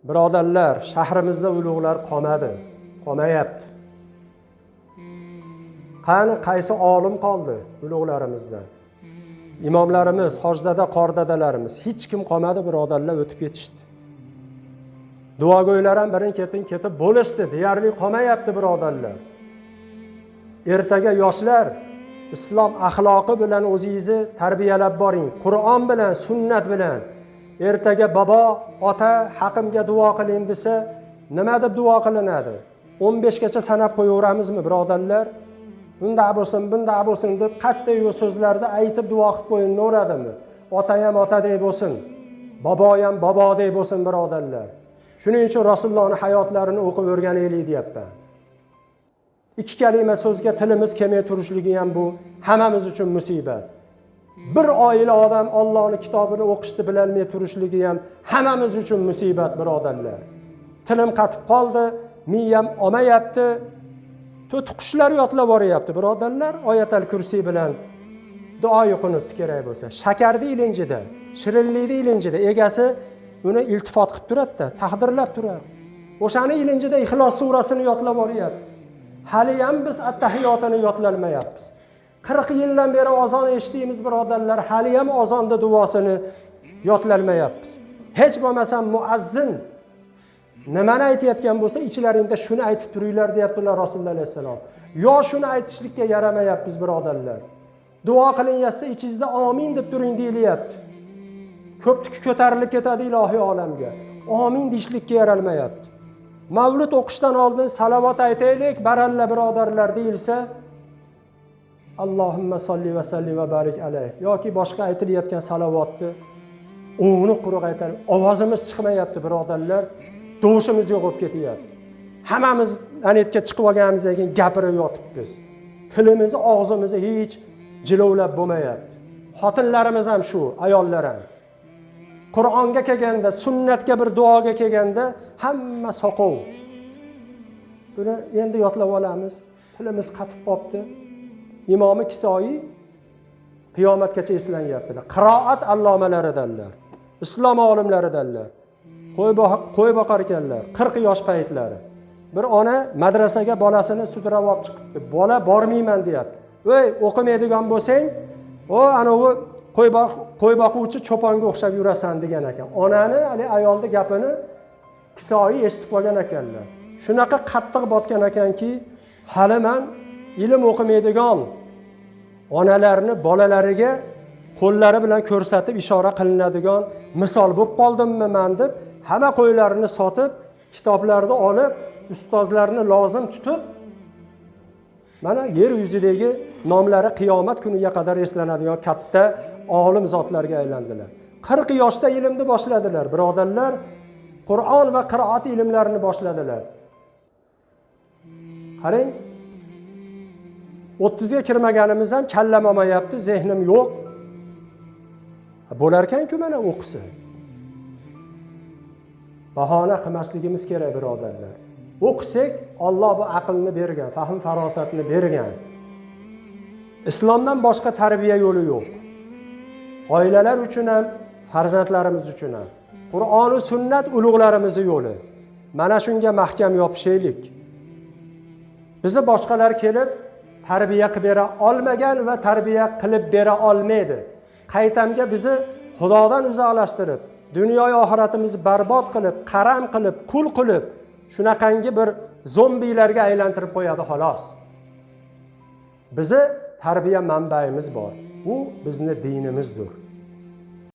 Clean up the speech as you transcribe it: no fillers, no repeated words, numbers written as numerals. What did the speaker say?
Birodarlar, shahrimizda ulug'lar qolmadi, qolmayapti. Qani qaysi olim qoldi ulug'larimizdan? Imomlarimiz, hojdada, qordadalarimiz hech kim qolmadi, birodarlar, o'tib ketishdi. Duogo'ylar ham birin-ketin ketib bo'lishdi, deyarli qolmayapti, birodarlar. Ertaga yoshlar islom axloqi bilan o'zingizni tarbiyalab boring, Qur'on bilan, sunnat bilan. Ertaga bobo, ota haqimga duo qiling desa, nima deb duo qilinadi? 15 gacha sanab qo'yaveramizmi, birodarlar? Bunday bo'lsin, bunday bo'lsin deb qattiq so'zlarni aytib duo qilib qo'yinaveradimi? Ota ham otadek bo'lsin, bobo ham bobodek bo'lsin, birodarlar. Shuning uchun Rasulullohning hayotlarini o'qib o'rganaylik deyapman. Ikki kalima so'zga tilimiz kelmay turishligi ham bu hammamiz uchun musibat. Bir oila odam Allohning kitobini o'qishni bilolmay turishligi ham hammamiz uchun musibat, birodarlar. Tilim qatib qoldi, miyam olmayapti. To'tiqushlar yodlab boryapti, birodarlar, oyatal kursi bilan duoyi qunut kerak bo'lsa. Shakarni ilinjida, shirinlikni ilinjida egasi uni iltifot qilib turadi-da, taqdirlab turadi. O'shani ilinjida Ixlos surasini yodlab boryapti. Hali ham biz attahiyotini yodlalmayapmiz. 40 yildan beri ozon eshitdiymiz, birodarlar, hali ham ozonda duosini yodlalmayapmiz. Hech bo'lmasam muazzin nimani aytayotgan bo'lsa, ichlaringda shuni aytib turinglar deyaptilar Rasululloh alayhissalom. Yo shuni aytishlikka yaramayapmiz, birodarlar. Duo qilinyapsa, ichingizda omin deb turing deyilyapti. Ko'ptik ko'tarilib ketadi ilohiy olamga. Omin deyishlikka yaralmayapti. Mavlud o'qishdan oldin salovat aytaylik, baralla birodarlar deyilsa, Allohumma solli va salli va barik alayh yoki boshqa aytilayotgan salovatni uni quruq aytadi. Ovozimiz chiqmayapti, birodarlar. Dovushimiz yo'q bo'lib ketyapti. Hammamiz anetga chiqib olganimizdan keyin gapirib yotibmiz. Tilimizni, og'zimizni hech jilovlab bo'lmayapti. Xotinlarimiz ham shu, ayollar ham. Qur'onga kelganda, sunnatga, bir duoga kelganda hamma soqov. Buni endi yodlab olamiz. Tilimiz qatib qolibdi. Imomi Kisoiy qiyomatgacha eslanyaptilar. Qiroat allomalaridanlar, islom olimlaridanlar. Qo'y boqar ekanlar 40 yosh paytlari. Bir ona madrasaga bolasini sudrab olib chiqibdi. Bola bormayman deyapti. "Ey, o'qimaydigan bo'lsang, o anavi qo'y boquvchi cho'ponga o'xshab yurasan" degan ekan. Onani, hali ayolni gapini Kisoiy eshitib qolgan ekanlar. Shunaqa qattiq botgan ekanki, hali man ilm o'qimaydigan onalarni bolalariga qo'llari bilan ko'rsatib ishora qilinadigan misol bo'lib qoldimmi man deb hamma qo'ylarini sotib, kitoblarni olib, ustozlarni lozim tutib, mana yer yuzidagi nomlari qiyomat kuniga qadar eslanadigan katta olim zotlarga aylandilar. 40 yoshda ilmni boshladilar, birodarlar. Qur'on va qiroat ilmlarini boshladilar. Qarang, 30 ga kirmaganimiz ham kallam olmayapti, zehnim yo'q. Bo'larkan-ku mana o'qisa. Bahona qilmasligimiz kerak, birodarlar. O'qisak, Alloh bu aqlni bergan, fahm farosatni bergan. Islomdan boshqa tarbiya yo'li yo'q. Oilalar uchun ham, farzandlarimiz uchun ham. Qur'on va sunnat ulug'larimizni yo'li. Mana shunga mahkam yopishaylik. Bizni boshqalar kelib tarbiya qilib bera olmagan va tarbiya qilib bera olmaydi. Qaytamga bizni Xudodan uzoqlashtirib, dunyo oxiratimizni barbod qilib, qaram qilib, qul qilib, shunaqangi bir zombilarga aylantirib qo'yadi xolos. Bizni tarbiya manbaimiz bor. U bizni dinimizdir.